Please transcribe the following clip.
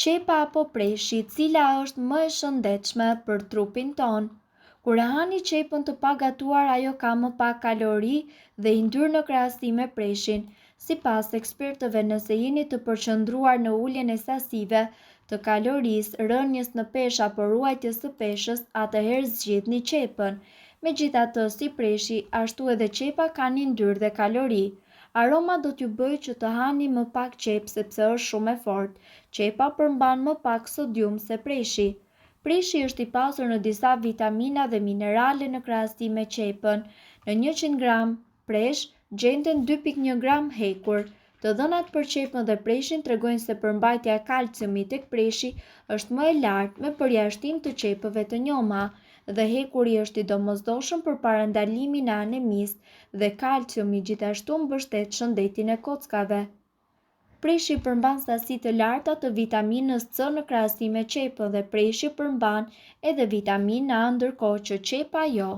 Qepa apo preshi, cila është më e shëndetshme për trupin tonë? Kur e hani qepën të pagatuar ajo ka më pak kalori dhe yndyrë në krahasim me preshin. Sipas ekspertëve nëse jeni të përqendruar në uljen e sasive të kalorisë, rënies në peshë apo ruajtjes së peshës, atëherë zgjidhni qepën. Megjithatë, si preshi, ashtu edhe qepa kanë yndyrë dhe kalori. Aroma do t'ju bëjë që të hani më pak qepë sepse është shumë e fortë. Qepa përmban më pak sodium se preshi. Preshi është i pasur në disa vitamina dhe minerale në krahasim me qepën. Në 100 gram presh gjenden 2.1 gram hekur. Të dhënat për qepën dhe preshin tregojnë se përmbajtja e kalciumit tek preshi është më e lartë me përjashtim të qepëve të njoma dhe hekuri është i domosdoshëm për parandalimin e anemisë dhe kalciumi gjithashtu mbështet shëndetin e kockave. Preshi përmban sasi të larta të vitaminës C në krahasim me qepën dhe preshi përmban edhe vitaminë A ndërkohë që qepa jo.